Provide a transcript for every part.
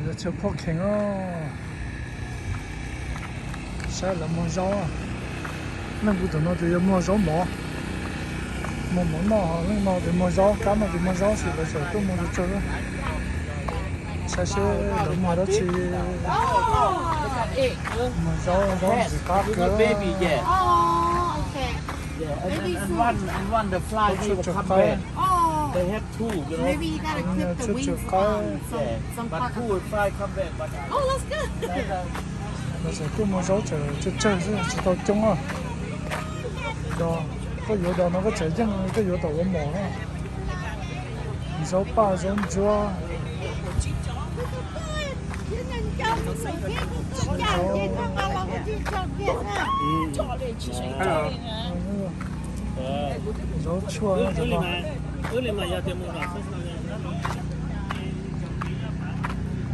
Yog chaw phuaj kheev os, saib lawv muag zaub. Leej kuv tus no ces yog muag zaub mov, muag mov noj, leej no ces muag zaub, kab no ces muag zaub xwb, lawv tseem tuaj muag tsawg tsawg. Saib seb lawv muag dab tsi. Muag zaub, zaub ntxim qab kawg. Tshuaj tsw qaib, tshuaj tsw qaib. Lawv tseem tuaj muag zaub tseem tsawg tsawg xwb, tsis tau coob os. Yog koj yuav dos no koj tseem yeej koj yuav tom ua mom na. Zaub paj zaub ntsuab. Zaub tshuaj.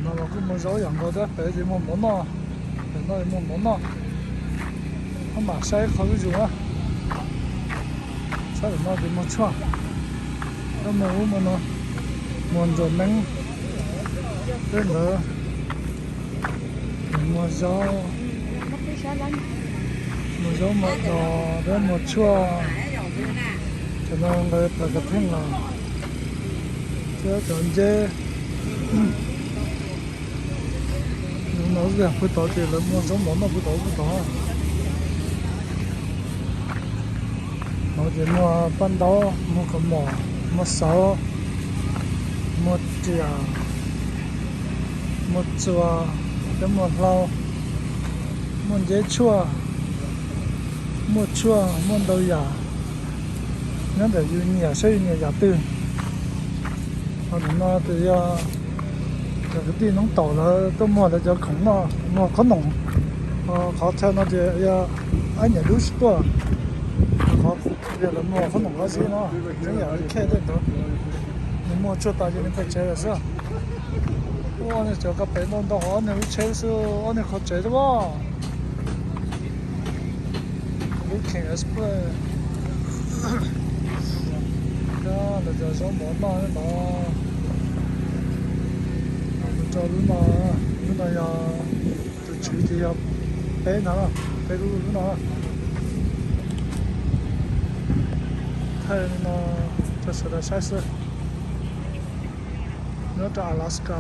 No los kuj muag zaub yam nkaus thiab, pem ces muag mov noj, pem no muag mov noj. Maj mam saib qhov zuj zus na. Saib pem no ces muag tshuaj, muag ub muag no, muag ntsuas neeb, peb ntawd muag zaub, muag zaub mov dos thiab muag tshuaj. Cov no nqa plaws kav theej los thiab cov nceb. Zoo no pw tod ces lawv muag zaub mov noj pw tod pw tod. No ces muag paj ntaub, muag kaus mom, muag xauv, muag riam, muag txuas, thiab muag hlau, muaj nceb tshuaj, muaj tshuaj, muaj ntau yam. Nyob ntawm yus nyiam saib yus nyiam yam twg. Ho nim no ces yog cov kwv tij noob taum lawv tuaj muag lawv cov khoom noj, muag qhob noom. Qhov chaw no ces yog ab nyam dub tsis tuaj, qhov tias lawv muag qhob noom qab zib no, zoo yam li khej tej ntawd. Nws muag tshuaj tas ces nws pem tsev lawm xwb. Ua niag cov kab pem ntau ntau, ob niag lub tsheb xwb, ob niag qhov tsev xwb as. Lub King Express. Lawv cov zaub mov noj no. Mus rau lub no, lub no yog tus tswv ces yog peb no, peb lub lub no. Thaij li no rau sawv daws saib xwb. Nyob rau Alaska.